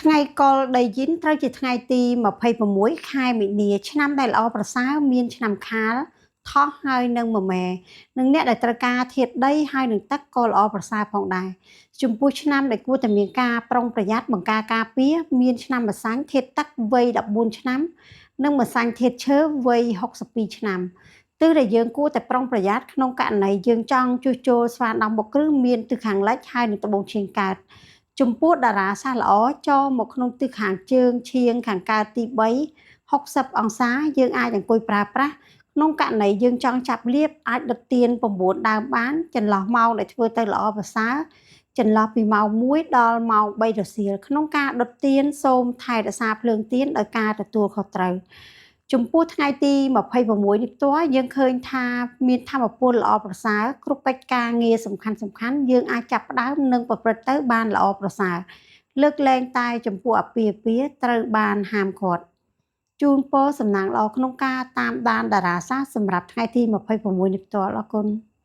ថ្ងៃកុលដីយិនត្រូវជាថ្ងៃទី26ខែមីនាឆ្នាំដែលល្អប្រសើរមានឆ្នាំខាលថោះហើយនិងមមែនិងអ្នកដែលត្រូវការធាតុដីហើយនឹងទឹកក៏ល្អប្រសើរផងដែរចំពោះឆ្នាំដែលគួរតែមានការប្រុងប្រយ័ត្នបង្ការការពារមានឆ្នាំម្សាញ់ធាតុទឹកវ័យ14ឆ្នាំនិងម្សាញ់ធាតុឈើវ័យ62ឆ្នាំទិសដែលយើងគួរតែប្រុងប្រយ័ត្នក្នុងករណីយើងចង់ជួសជុលស្វានដំបុកគ្រឹះមានទិសខាងលិចហើយនិងត្បូងឈៀងកើតចំពោះតារាសាស្ត្រល្អចូលមកក្នុងទិសខាងជើងឈៀងខាងកើតទី3 60អង្សាយើងអាចអង្គុយប្រើប្រាស់ក្នុងករណីយើងចង់ចាប់លៀបអាចដុតទៀន9ដើមបានចន្លោះម៉ោងដែលធ្វើទៅល្អប្រសើរចន្លោះពីម៉ោង1ដល់ម៉ោង3រសៀលក្នុងការដុតទៀនសូមថែរក្សាភ្លើងទៀនដោយការទទួលខុសត្រូវចំពោះថ្ងៃទី26នេះផ្ទាល់យើងឃើញថាមានធម៌ពលល្អប្រសើរគ្រប់កិច្ចការងារសំខាន់សំខាន់យើងអាចចាប់ផ្ដើមនិងប្រព្រឹត្តទៅបានល្អប្រសើរលើកលែងតែចំពោះអាពាហ៍ពិពាហ៍ត្រូវបានហាមឃាត់ជូនពរសំណាងល្អក្នុងការតាមដានតារាសាស្ត្រសម្រាប់ថ្ងៃទី26នេះផ្ទាល់អរគុណ។